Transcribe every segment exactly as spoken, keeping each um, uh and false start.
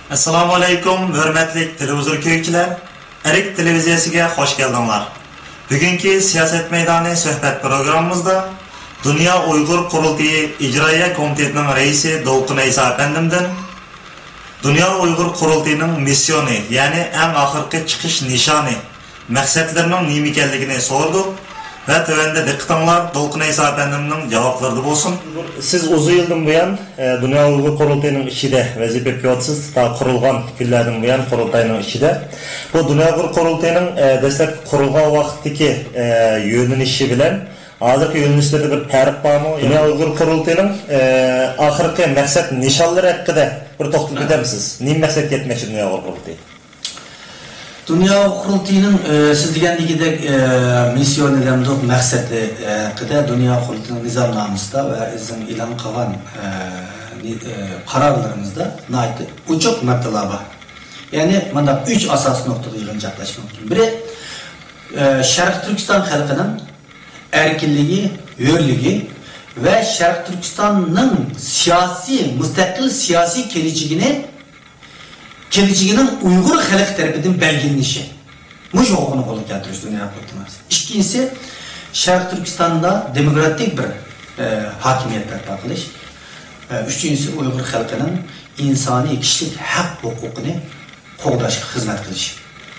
ئەسسالامۇ ئەلەيكۇم، ھۆرمەتلىك تېلېۋىزور كۆرگۈچىلەر! ئەرك تېلېۋىزىيەسىگە خوش كەلدىڭلار. بۈگۈنكى سىياسەت مەيدانى سۆھبەت پروگراممىمىزدا دۇنيا ئۇيغۇر قۇرۇلتىيى ئىجرائىيە كومىتېتىنىڭ رەئىسى دولقۇن ئەيسا ئەپەندىمدىن دۇنيا ئۇيغۇر قۇرۇلتىيىنىڭ مىسسىيونى، يەنى ئەڭ ئاخىرقى چىقىش نىشانى، مەقسەتلىرىنىڭ نېمە ئىكەنلىكىنى سورىدۇق ۋە تۆۋەندە دىققىتىڭلار دولقۇن ئەيسا ئەپەندىمنىڭ جاۋابلىرىدا بولسۇن. سىز ئۇزۇن يىلدىن بۇيان، ئە، دۇنيا ئۇيغۇر قۇرۇلتىيىنىڭ ئىچىدە ۋەزىپە ئېلىپ كېلىۋاتىسىز. تا قۇرۇلغان كۈنلەردىن بۇيان قۇرۇلتاينىڭ ئىچىدە. بۇ دۇنيا ئۇيغۇر قۇرۇلتىيىنىڭ، ئە، دەسلەپكى قۇرۇلغان ۋاقىتتىكى، ئە، يۆنىلىشى بىلەن ھازىرقى يۆنىلىشلىرىدە بىر پەرق بارمۇ؟ دۇنيا ئۇيغۇر قۇرۇلتىيىنىڭ، ئە، ئاخىرقى مەقسەت نىشانلىرى ھەققىدە بىر توختىلىپ ئۆتەمسىز؟ نېمە مەقسەتكە يەتمەكچى دۇنيا ئۇيغۇر قۇرۇلتىيى؟ دۇنيا قۇرۇلتىيىنىڭ، ئى، سىز دېگەندىكىدەك، ئى، مىسسىيونى دەمدۇق مەقسىتى، ئى، ھەققىدە دۇنيا قۇرۇلتىيىنىڭ نىزامنامىسىدا ۋە بىزنىڭ ئېلان قىلغان، ئى، نى-، ئى، قارارلىرىمىزدا ناھايىتى ئوچۇق ماددىلار بار. يەنى مۇنداق ئۈچ ئاساسىي نۇقتىغا يىغىنچاقلاش مۇمكىن. بىرى، ئى، شەرقىي تۈركىستان خەلقىنىڭ ئەركىنلىكى، ھۆرلۈكى ۋە شەرقىي تۈركىستاننىڭ سىياسىي، مۇستەقىل سىياسىي كېلىچىكىنى كېلىچىكىنىڭ ئۇيغۇر خەلقى تەرىپىدىن بەلگىلىنىشى، مۇشۇ ھوقۇقنى قولغا كەلتۈرۈش دۇنيا قۇرۇلتىيى. ئىككىنچىسى، شەرقىي تۈركىستاندا دېموكراتىك بىر، ئە، ھاكىمىيەت بەرپا قىلىش. ئە، ئۈچىنچىسى، ئۇيغۇر خەلقىنىڭ ئىنسانىي كىشىلىك ھەق ھوقۇقىنى قوغداشقا خىزمەت قىلىش.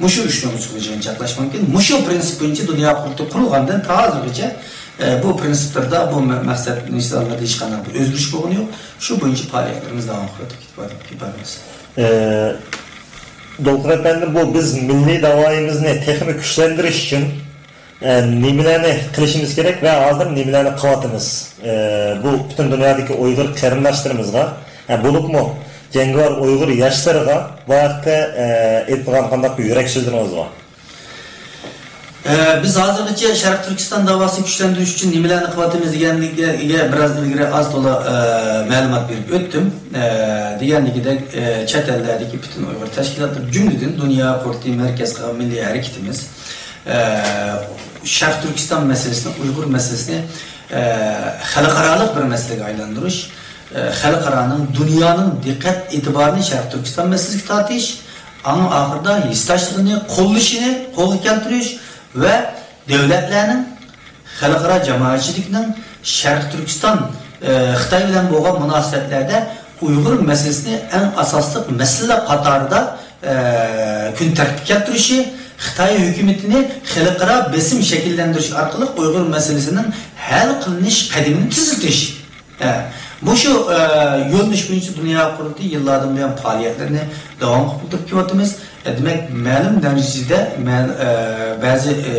مۇشۇ ئۈچ نۇقتىغا يىغىنچاقلاش مۇمكىن. مۇشۇ پىرىنسىپ بويىچە دۇنيا قۇرۇلتىيى قۇرۇلغاندىن تا ھازىرغىچە، ئە، بۇ پىرىنسىپلاردا، بۇ مە-، مەقسەت نىشانلاردا ھېچقانداق بىر ئۆزگىرىش بولغىنى يوق. شۇ بويىچە پائالىيەتلىرىمىز داۋام قىلىۋاتىدۇ. ئە، دولقۇن ئەپەندى، بۇ بىز مىللىي داۋايىمىزنى تېخىمۇ كۈچلەندۈرۈش ئۈچۈن، ئە، نېمىلەرنى قىلىشىمىز كېرەك ۋە ھازىر نېمىلەرنى قىلىۋاتىمىز؟ ئە، بۇ پۈتۈن دۇنيادىكى ئۇيغۇر قېرىنداشلىرىمىزغا، ئە، بولۇپمۇ جەڭگىۋار ئۇيغۇر ياشلىرىغا بۇ ھەقتە، ئە، ئېيتىدىغان قانداق بىر يۈرەك سۆزلىرىڭىز بار؟ ئە، بىز ھازىرغىچە شەرقىي تۈركىستان داۋاسىنى كۈچلەندۈرۈش ئۈچۈن نېمىلەرنى قىلىۋاتىمىز دېگەنلىكىگە بىراز ئىلگىرى ئاز تولا، ئە، مەلۇمات بېرىپ ئۆتتۈم. ئە، دېگەندىكىدەك، ئە، چەت ئەللەردىكى پۈتۈن ئۇيغۇر تەشكىلاتلىرى، جۈملىدىن دۇنيا قۇرۇلتىيى مەركەز قىلغان مىللىي ھەرىكىتىمىز، ئە، شەرقىي تۈركىستان مەسىلىسىنى، ئۇيغۇر مەسىلىسىنى، ئە، خەلقئارالىق بىر مەسىلىگە ئايلاندۇرۇش، ئە، خەلقئارانىڭ، دۇنيانىڭ دىققەت ئېتىبارىنى شەرقىي تۈركىستان مەسىلىسىگە تارتىش، ئاڭ ئاخىرىدا ھېسداشلىقىنى قوللىشىنى قولغا كەلتۈرۈش ۋە دۆلەتلەرنىڭ، خەلقئارا جامائەتچىلىكنىڭ شەرقىي تۈركىستان، ئە، خىتاي بىلەن بولغان مۇناسىۋەتلەردە ئۇيغۇر مەسىلىسىنى ئەڭ ئاساسلىق مەسىلە قاتارىدا، ئە، كۈن تەرتىپكە كەلتۈرۈشى، خىتاي ھۆكۈمىتىنى خەلقئارا بېسىم شەكىللەندۈرۈش ئارقىلىق ئۇيغۇر مەسىلىسىنىڭ ھەل قىلىنىش قەدىمىنى تېزلىتىش. ھە، مۇشۇ، ئە، يۆنىلىش بويىچە دۇنيا قۇرۇلتىيى يىللاردىن بۇيان پائالىيەتلىرىنى داۋام قىلدۇرۇپ كېلىۋاتىمىز. ئە، دېمەك، مەلۇم دەرىجىدە مەن، ئە، بەزى، ئە،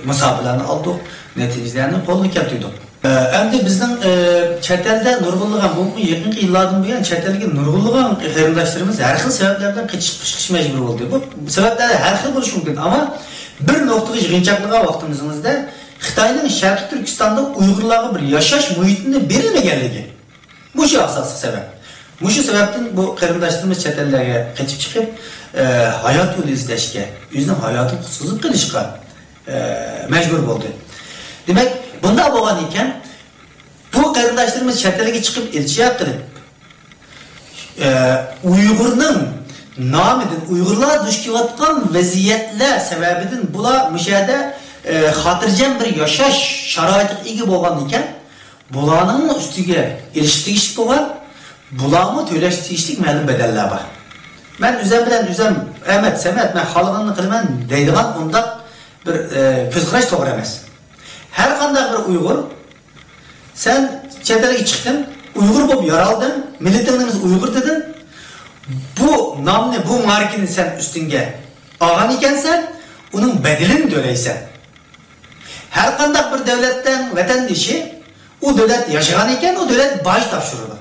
مۇساپىلەرنى ئالدۇق، نەتىجىلەرنى قولغا كەلتۈردۇق. ئە، ئەمدى بىزنىڭ، ئە، چەت ئەلدە نۇرغۇنلىغان، بۇ يېقىنقى يىللاردىن بۇيان چەت ئەلگە نۇرغۇنلىغان قېرىنداشلىرىمىز ھەر خىل سەۋەبلەر بىلەن قېچىپ چىقىشقا مەجبۇر بولدى. بۇ سەۋەبلەر ھەر خىل بولۇشى مۇمكىن، ئەمما بىر نۇقتىغا يىغىنچاقلىغان ۋاقتىمىزدا خىتاينىڭ شەرقىي تۈركىستاندا ئۇيغۇرلارغا بىر ياشاش مۇھىتىنى بېرەلمىگەنلىكى. مۇشۇ ئاساسلىق سەۋەب. مۇشۇ سەۋەبتىن بۇ قېرىنداشلىرىمىز چەت ئەللەرگە قېچىپ چىقىپ، ئە، ھايات يولى ئىزدەشكە، ئۆزىنىڭ ھاياتىنى قۇتقۇزۇپ قېلىشقا، ئە، مەجبۇر بولدى. دېمەك، بۇنداق بولغان ئىكەن، بۇ قېرىنداشلىرىمىز چەت ئەلگە چىقىپ ئىلچىھات قىلىپ، ئە، ئۇيغۇرنىڭ نامىدىن، ئۇيغۇرلار دۇچ كېلىۋاتقان ۋەزىيەتلەر سەۋەبىدىن بۇلار مۇشۇ يەردە، ئە، خاتىرجەم بىر ياشاش شارائىتىغا ئىگە بولغان ئىكەن، بۇلارنىڭمۇ ئۈستىگە ئېلىشقا تېگىشلىك بولغان، بۇلارمۇ تۆلەشكە تېگىشلىك مەلۇم بەدەللەر بار. مەن ئۆزۈم بىلەن ئۆزۈم، ئەمەت، سەمەت، مەن خالىغىنىمنى قىلىمەن دەيدىغان ئۇنداق بىر، ئە، كۆز قاراش توغرا ئەمەس. ھەر قانداق بىر ئۇيغۇر، سەن چەت ئەلگە چىقتىڭ، ئۇيغۇر بولۇپ يارالدىڭ، مىللىتىڭنى بىز ئۇيغۇر دېدىڭ، بۇ نامنى، بۇ ماركىنى سەن ئۈستۈڭگە ئالغان ئىكەنسەن، ئۇنىڭ بەدىلىنى تۆلەيسەن. ھەر قانداق بىر دۆلەتنىڭ ۋەتەندىشى ئۇ دۆلەتتە ياشىغان ئىكەن، ئۇ دۆلەت باج تاپشۇرىدۇ.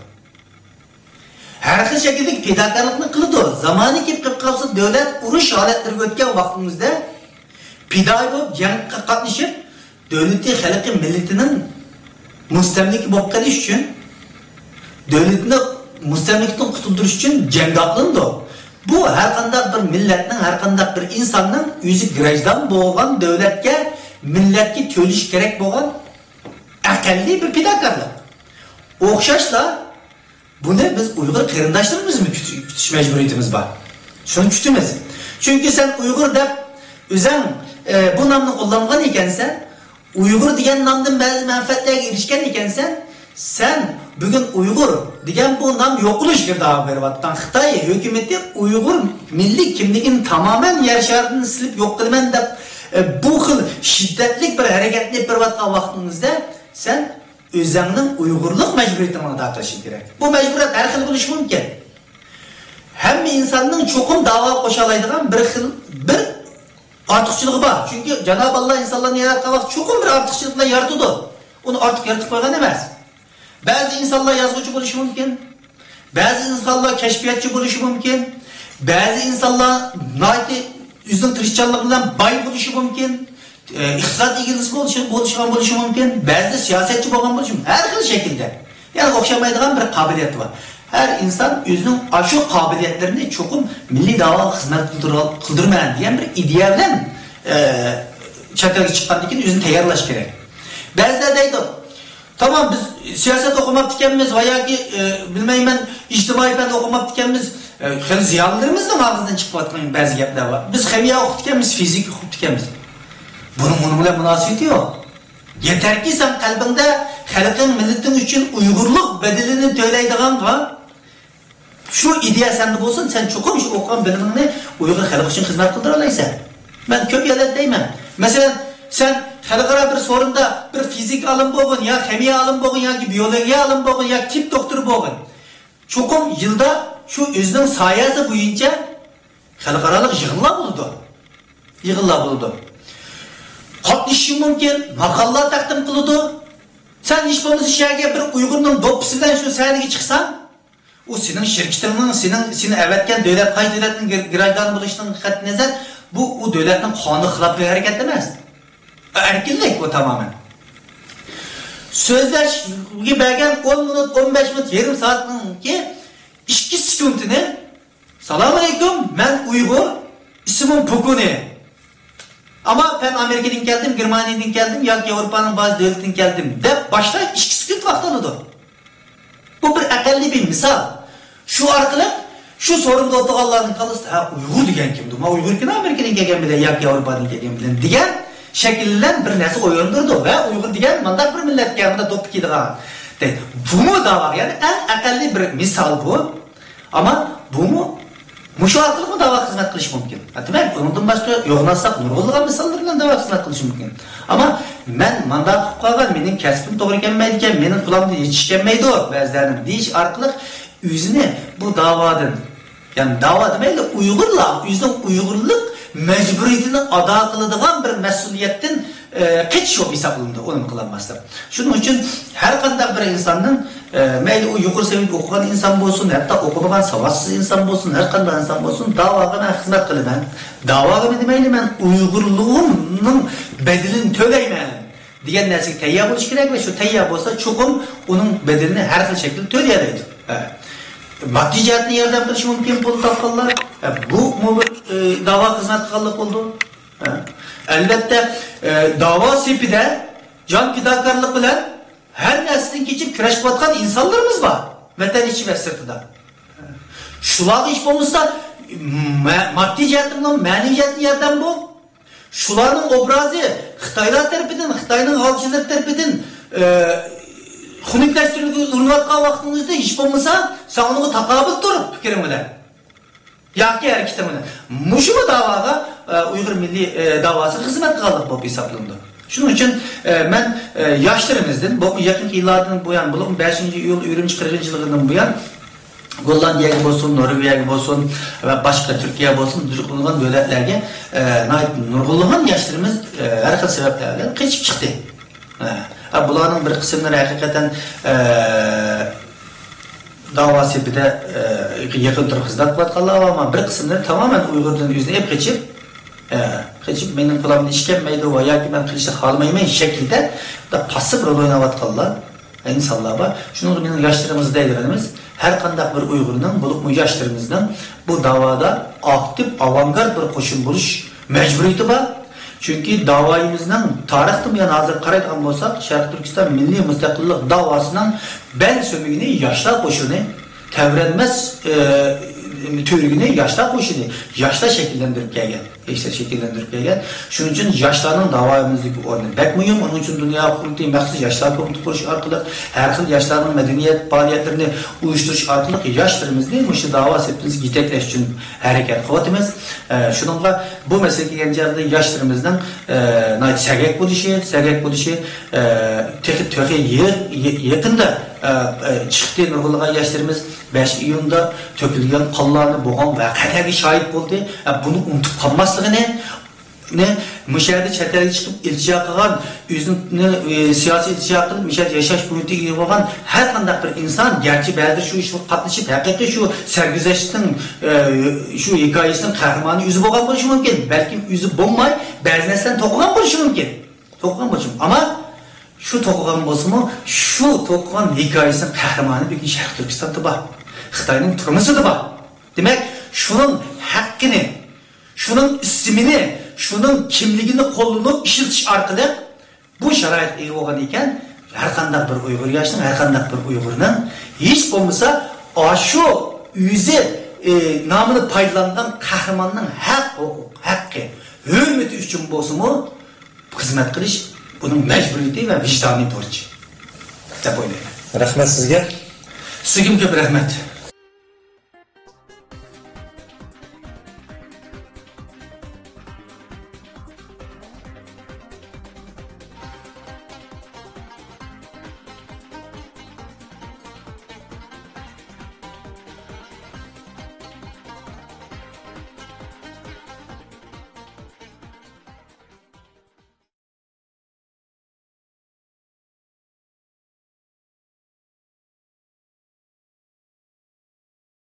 ھەر خىل شەكىلدىكى پىداكارلىقنى قىلىدۇ. زامانى كېلىپ قالسا، دۆلەت ئۇرۇش ھالەتلىرىگە ئۆتكەن ۋاقتىمىزدا پىدائىي بولۇپ جەڭگە قاتنىشىپ، دۆلىتى، خەلقى، مىللىتىنىڭ مۇستەملىكە بولۇپ قېلىش ئۈچۈن، دۆلىتىنى مۇستەملىكىدىن قۇتۇلدۇرۇش ئۈچۈن جەڭگە ئاتلىنىدۇ. بۇ ھەر قانداق بىر مىللەتنىڭ، ھەر قانداق بىر ئىنساننىڭ ئۆزى گراژدان بولغان دۆلەتكە، مىللەتكە تۆلىشى كېرەك بولغان ئەقەللىي بىر پىداكارلىق. ئوخشاشلا بۇنى بىز ئۇيغۇر قېرىنداشلىرىمىزمۇ كۈت-، كۈتۈش مەجبۇرىيىتىمىز بار. شۇنى كۈتىمىز. چۈنكى سەن ئۇيغۇر دەپ ئۆزەڭ، ئە، بۇ نامنى قوللانغان ئىكەنسەن، ئۇيغۇر دېگەن نامدىن بەزى مەنپەئەتلەرگە ئېرىشكەن ئىكەنسەن، سەن بۈگۈن ئۇيغۇر دېگەن بۇ نام يوقىلىشىغا داۋا بېرىۋاتقان خىتاي ھۆكۈمىتى ئۇيغۇر مىللىي كىملىكىنى تامامەن يەر شارىدىن سىلىپ يوق قىلىمەن دەپ، ئە، بۇ خىل شىددەتلىك بىر ھەرىكەتنى ئېلىپ بېرىۋاتقان ۋاقتىڭىزدا سەن ئۆزەڭنىڭ ئۇيغۇرلۇق مەجبۇرىيىتىڭنى ئادا قىلىشىڭ كېرەك. بۇ مەجبۇرىيەت ھەر خىل بولۇشى مۇمكىن. ھەممە ئىنساننىڭ چوقۇم داۋاغا قوشالايدىغان بىر خىل، بىر ئارتۇقچىلىقى بار. چۈنكى جانابى ئاللا ئىنسانلارنى ياراتقان ۋاقىت چوقۇم بىر ئارتۇقچىلىق بىلەن يارىتىدۇ. ئۇنى ئارتۇق يارىتىپ قويغان ئەمەس. بەزى ئىنسانلار يازغۇچى بولۇشى مۇمكىن. بەزى ئىنسانلار كەشپىياتچى بولۇشى مۇمكىن. بەزى ئىنسانلار ناھايىتى ئۆزىنىڭ تىرىشچانلىقى بىلەن باي بولۇشى مۇمكىن. ئىقتىساد ئىگىسى بولۇشى، بولۇشقان بولۇشى مۇمكىن، بەزىدە سىياسەتچى بولغان بولۇشى مۇمكىن، ھەر خىل شەكىلدە. يەنى ئوخشىمايدىغان بىر قابىلىيەت بار. ھەر ئىنسان ئۆزىنىڭ ئاشۇ قابىلىيەتلىرىنى چوقۇم مىللىي داۋاغا خىزمەت قىلدۇر-، قىلدۇرىمەن دېگەن بىر ئىدىيە بىلەن، ئە، چەت ئەلگە چىققاندىن كېيىن ئۆزىنى تەييارلاش كېرەك. بەزىلەر دەيدۇ، تامام، بىز سىياسەت ئوقۇماپتىكەنمىز ۋە ياكى، ئە، بىلمەيمەن، ئىجتىمائىي پەن ئوقۇماپتىكەنمىز. ئە، خېلى زىيالىيلىرىمىزنىڭ ئاغزىدىن چىقىۋاتقان بەزى گەپلەر بار. بىز خىمىيە ئوقۇپتىكەنمىز، فىزىكا ئوقۇپتىكەنمىز. بۇنىڭ ئۇنىڭ بىلەن مۇناسىۋىتى يوق. يېتەركى سەن قەلبىڭدە خەلقىڭ، مىللىتىڭ ئۈچۈن ئۇيغۇرلۇق بەدىلىنى تۆلەيدىغانغا شۇ ئىدىيە سەندە بولسۇن، سەن چوقۇم شۇ ئوقۇغان بىلىمىڭنى ئۇيغۇر خەلقى ئۈچۈن خىزمەت قىلدۇرالايسەن. مەن كۆپ يەرلەردە دەيمەن. مەسىلەن، سەن خەلقئارا بىر سورۇندا بىر فىزىك ئالىم بولغىن، يا خىمىيە ئالىم بولغىن، ياكى بىيولوگىيە ئالىم بولغىن، ياكى تىپ دوختۇرى بولغىن. چوقۇم يىلدا شۇ ئۆزىنىڭ سايەسى بويىچە خەلقئارالىق يىغىنلار بولىدۇ. يىغىنلار بولىدۇ. قاتنىشىشى مۇمكىن، ماقالىلار تەقدىم قىلىدۇ. سەن ھېچ بولمىسا شۇ يەرگە بىر ئۇيغۇرنىڭ دوپپىسى بىلەن شۇ سەھنىگە چىقساڭ، ئۇ سېنىڭ شىركىتىڭنىڭ، سېنىڭ، سېنى ئەۋەتكەن دۆلەت قايسى دۆلەتنىڭ گىر-، گىراژدانى بولۇشىدىن قەتئىينەزەر، بۇ ئۇ دۆلەتنىڭ قانۇنىغا خىلاپ بىر ھەرىكەت ئەمەس. ئەركىنلىك بۇ تامامەن. سۆزلەشكە بەرگەن ئون مىنۇت، ئون بەش مىنۇت، يېرىم سائەتنىڭكى ئىككى سېكۇنتىنى، سالام ئەلەيكۇم، مەن ئۇيغۇر، ئىسمىم پۇكۇنى. ئەمما مەن ئامېرىكىدىن كەلدىم، گېرمانىيەدىن كەلدىم ياكى ياۋروپانىڭ بەزى دۆلىتىدىن كەلدىم دەپ باشلاش ئىككى سېكۇنت ۋاقىت ئالىدۇ. بۇ بىر ئەقەللىي بىر مىسال. شۇ ئارقىلىق شۇ سورۇندا ئولتۇرغانلارنىڭ كاللىسىدا، ھە، ئۇيغۇر دېگەن كىمدۇ؟ ما ئۇيغۇر كىم ئامېرىكىدىن كەلگەن بىلەن ياكى ياۋروپادىن كەلگەن بىلەن دېگەن شەكىللەن بىر نەرسە ئويغاندۇرىدۇ. ۋە ئۇيغۇر دېگەن مانداق بىر مىللەتكەن، مۇنداق دوپپا كىيىدىغان. دەيدۇ. بۇمۇ داۋا، يەنى ئەڭ ئەقەللىي بىر مىسال بۇ. ئەمما بۇمۇ مۇشۇ ئارقىلىقمۇ داۋا خىزمەت قىلىش مۇمكىن. دېمەك، ئۇنىڭدىن باشقا يوغىناتساق نۇرغۇنلىغان مىساللار بىلەن داۋا خىزمەت قىلىش مۇمكىن. ئەمما مەن مانداق قىلىپ قالغان، مېنىڭ كەسپىم توغرا كەلمەيدىكەن، مېنىڭ قولۇمدىن ھېچ ئىش كەلمەيدۇ بەزىلەرنىڭ دېيىش ئارقىلىق ئۆزىنى بۇ داۋادىن، يەنى داۋا دېمەيلى، ئۇيغۇرلار ئۆزىنىڭ ئۇيغۇرلۇق مەجبۇرىيىتىنى ئادا قىلىدىغان بىر مەسئۇلىيەتتىن، ئە، قېچىش بولۇپ ھېسابلىنىدۇ، ئۇنىمۇ قىلالماسلىق. شۇنىڭ ئۈچۈن ھەر قانداق بىر ئىنساننىڭ، ئە، مەيلى ئۇ يۇقىرى سەۋىيەدە ئوقۇغان ئىنسان بولسۇن، ھەتتا ئوقۇمىغان ساۋاتسىز ئىنسان بولسۇن، ھەر قانداق ئىنسان بولسۇن، داۋاغا مەن خىزمەت قىلىمەن. داۋاغا نېمە دېمەيلى، مەن ئۇيغۇرلۇغۇمنىڭ بەدىلىنى تۆلەيمەن دېگەن نەرسىگە تەييار بولۇش كېرەك ۋە شۇ تەييار بولسا، چوقۇم ئۇنىڭ بەدىلىنى ھەر خىل شەكىلدە تۆلىيەلەيدۇ. ھە. ماددىي جەھەتتىن ياردەم قىلىشى مۇمكىن پۇل تاپقانلار. ھە، بۇمۇ بىر، ئە، داۋا خىزمەت قىلغانلىق بولىدۇ. ھە. ئەلۋەتتە، ئە، داۋا سېپىدە جان پىداكارلىق بىلەن ھەر نەرسىدىن كېچىپ كۈرەش قىلىۋاتقان ئىنسانلىرىمىز بار، ۋەتەن ئىچى ۋە سىرتىدا. شۇلارغا ھېچ بولمىسا، مە-، ماددىي جەھەتتىن، مەنىۋى جەھەتتىن ياردەم بول. شۇلارنىڭ ئوبرازى خىتايلار تەرىپىدىن، خىتاينىڭ ھالچىلىرى تەرىپىدىن، ئە، خۇنۈكلەشتۈرۈلگە ئۇرۇنۇۋاتقان ۋاقتىڭىزدا ھېچ بولمىسا سەن ئۇنىڭغا تاقابىل تۇر پىكرىڭ بىلەن. ياكى ھەرىكىتىڭ بىلەن. مۇشۇمۇ داۋاغا، ئە، ئۇيغۇر مىللىي، ئە، داۋاسىغا خىزمەت قىلغانلىق بولۇپ ھېسابلىنىدۇ. شۇنىڭ ئۈچۈن، ئە، مەن، ئە، ياشلىرىمىزدىن، بولۇپمۇ يېقىنقى يىللاردىن بۇيان، بولۇپمۇ بەشىنچى ئىيۇل ئۈرۈمچى قىرغىنچىلىقىدىن بۇيان، گوللاندىيەگە بولسۇن، نورۋېگىيەگە بولسۇن ۋە باشقا تۈركىيە بولسۇن، نۇرغۇنلىغان دۆلەتلەرگە، ئە، ناھايىتى نۇرغۇنلىغان ياشلىرىمىز، ئە، ھەر خىل سەۋەبلەر بىلەن قېچىپ چىقتى. ئە، ئە، بۇلارنىڭ بىر قىسىملىرى ھەقىقەتەن، ئە، داۋا سېپىدە، ئە، يېقىن تۇرۇپ خىزمەت قىلىۋاتقانلار بار، ئەمما بىر قىسىملىرى تامامەن ئۇيغۇردىن ئۆزىنى ئېلىپ قېچىپ، ئە، قېچىپ، مېنىڭ قولۇمدىن ئىش كەلمەيدۇ ۋە ياكى مەن قىلىشنى خالىمايمەن شەكلىدە پاسسىپ رول ئويناۋاتقانلار، ئىنسانلار بار. شۇنىڭغا مېنىڭ ياشلىرىمىز دەيدىغىنىمىز، ھەر قانداق بىر ئۇيغۇرنىڭ، بولۇپمۇ ياشلىرىمىزنىڭ بۇ داۋادا ئاكتىپ، ئاۋانگارت بىر قوشۇن بولۇش مەجبۇرىيىتى بار. چۈنكى داۋايىمىزنىڭ تارىختىن بۇيان، ھازىر قارايدىغان بولساق، شەرقىي تۈركىستان مىللىي مۇستەقىللىق داۋاسىنىڭ بەل سۆمۈگىنى ياشلار قوشۇنى، تەۋرەنمەس، ئە، تۈۋرۈكىنى ياشلار قوشۇنى، ياشلار شەكىللەندۈرۈپ كەلگەن. ياشلار شەكىللەندۈرۈپ كەلگەن. شۇنىڭ ئۈچۈن ياشلارنىڭ داۋامىمىزدىكى ئورنى بەك مۇھىم. ئۇنىڭ ئۈچۈن دۇنيا قۇرۇلتىيى مەخسۇس ياشلار كومىتېتى قۇرۇش ئارقىلىق، ھەر خىل ياشلارنىڭ مەدەنىيەت پائالىيەتلىرىنى ئۇيۇشتۇرۇش ئارقىلىق ياشلىرىمىزنى مۇشۇ داۋا سېپىمىزگە يېتەكلەش ئۈچۈن ھەرىكەت قىلىۋاتىمىز. ئە، شۇنىڭغا بۇ مەسىلىگە كەلگەن چاغدا ياشلىرىمىزنىڭ، ئە، ناھايىتى سەگەك بولۇشى، سەگەك بولۇشى، ئە، تېخى، تېخى يېقىندا، ئە، ئە، چىقتى نۇرغۇنلىغان ياشلىرىمىز. بەش ئىيۇندا تۆكۈلگەن قانلارنى، بولغان ۋەقەلەرگە شاھىت بولدى. ئە، بۇنى ئۇنتۇپ قالماسلىقىنى، نى، مۇشۇ يەردە چەت ئەلگە چىقىپ ئىلتىجا قىلغان، ئۆزىنى، ئە، سىياسىي ئىلتىجا قىلىپ، مۇشۇ يەردە ياشاش مۆھلىتىگە ئىگە بولغان ھەر قانداق بىر ئىنسان، گەرچە بەزىلەر شۇ ئىشقا قاتنىشىپ، ھەقىقىي شۇ سەرگۈزەشتنىڭ، ئە، شۇ ھېكايىسىنىڭ قەھرىمانى ئۆزى بولغان بولۇشى مۇمكىن، بەلكىم ئۆزى بولماي، بەزى نەرسىلەرنى توقۇغان بولۇشى مۇمكىن. توقۇغان بولۇشى مۇمكىن. ئەمما شۇ توقۇغان بولسىمۇ، شۇ توقۇغان ھېكايىسىنىڭ قەھرىمانى بۈگۈن شەرقىي تۈركىستاندا بار. خىتاينىڭ تۈرمىسىدە بار. دېمەك، شۇنىڭ ھەققىنى، شۇنىڭ ئىسمىنى، شۇنىڭ كىملىكىنى قوللىنىپ ئىشلىتىش ئارقىلىق بۇ شارائىتقا ئىگە بولغان ئىكەن، ھەر قانداق بىر ئۇيغۇر ياشنىڭ، ھەر قانداق بىر ئۇيغۇرنىڭ ھېچ بولمىسا ئاشۇ ئۆزى، ئى، نامىنى پايدىلانغان قەھرىماننىڭ ھەق ھوقۇق، ھەققى، ھۆرمىتى ئۈچۈن بولسىمۇ خىزمەت قىلىش ئۇنىڭ مەجبۇرىيىتى ۋە ۋىجدانىي بۇرچى دەپ ئويلايمەن. رەھمەت سىزگە. سىزگىمۇ كۆپ رەھمەت.